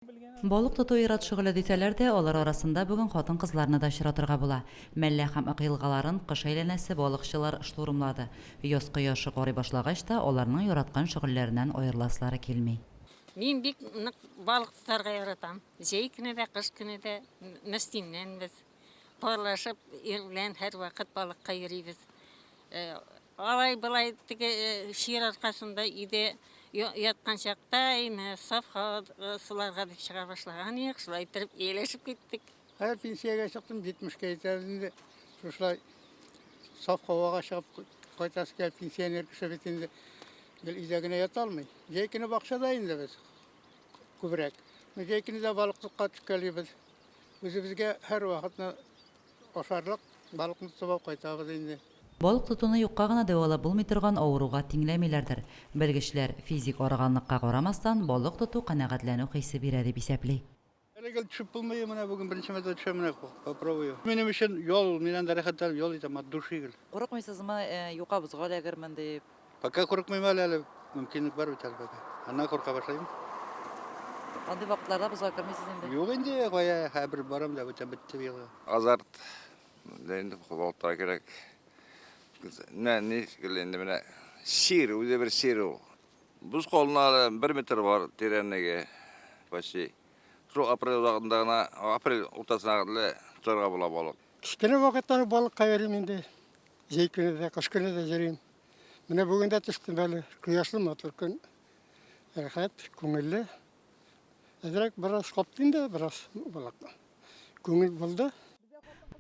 Балык тоту ир-ат шөгыле дисәләр дә, алар арасында бүген хатын-кызларны да очратырга була. Мәллә һәм Ык елгаларын кыш әйләнәсе балыкчылар штурмлады. Яз кояшы карый башлагач та, аларның яраткан шөгыльләреннән аерыласылары килми. Мин бик нык балык тотарга яратам. Җәй көне дә, кыш көне дә Мөслимнән без. Парлашып, ир белән һәрвакыт балыкка йөрибез. Алай-болай теге чир аркасында өйдә яткан чакта, менә саф һава суларга дип чыга башлаган идек, шулай иттереп ияләшеп киттек. Хәзер пенсиягә чыктым, 70-кә җитәбез инде. Шушылай саф һавага чыгып кайтасы килә, пенсионер кеше бит инде гел өйдә генә ята алмый. Җәй көне бакчада инде без күбрәк. Җәй көне дә балыклыкка төшкәлибез. Үзебезгә һәрвакытны ашарлык балыкны тотып алып кайтабыз инде. Балык тотуны юкка гына дәвалап булмый торган авыруга тиңләмиләрдер. Белгечләр, физик арыганлыкка карамастан, балык тоту канәгатьләнү хисе бирә дип исәпли. Әле гел төшеп булмый, менә бүген беренче мәртәбә төшәм, менә попробую. Минем өчен ял ул, мин анда рәхәтләнеп ял итәм, от души гел. Курыкмыйсызмы, юка бозга эләгермен дип? Пока курыкмыйм әле, әле мөмкинлек бар бит әле пока. Аннан курка башлыйм. Андый вакытларда бозга кермисез инде. Юк инде, кая, хәбер барам да бетә бетте быел. Азарт да инде балыктар кирәк. Менә ни шикелле инде менә сир, үзе бер сир ул. Боз калынлыгы бер метр бар тирәнлеге почти. Шул апрель азагында гына, апрель уртасына хәтле тотарга була балык. Кечкенә вакыттан ук балыкка йөрим инде. Җәй көне дә, кыш көне дә йөрим. Менә бүген дә төштем әле. Кояшлы матур көн. Рәхәт, күңелле. Әзрәк бераз капты инде, бераз балык. Күңел булды.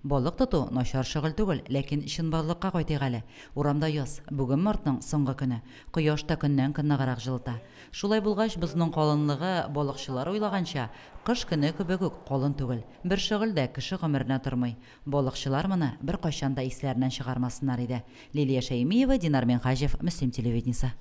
Балык тоту начар шөгыль түгел, ләкин чынбарлыкка кайтыйк әле. Урамда яз. Бүген мартның соңгы көне. Кояш та көннән-көн ныграк җылыта. Шулай булгач, бозның калынлыгы, балыкчылар уйлаганча, кыш көне кебек үк калын түгел. Бер шөгыль дә кеше гомеренә тормый. Балыкчылар моны беркайчан да исләреннән чыгармасыннар иде. Лилия Шәймиева, Динар Минһаҗев, Мөслим телевидениесе.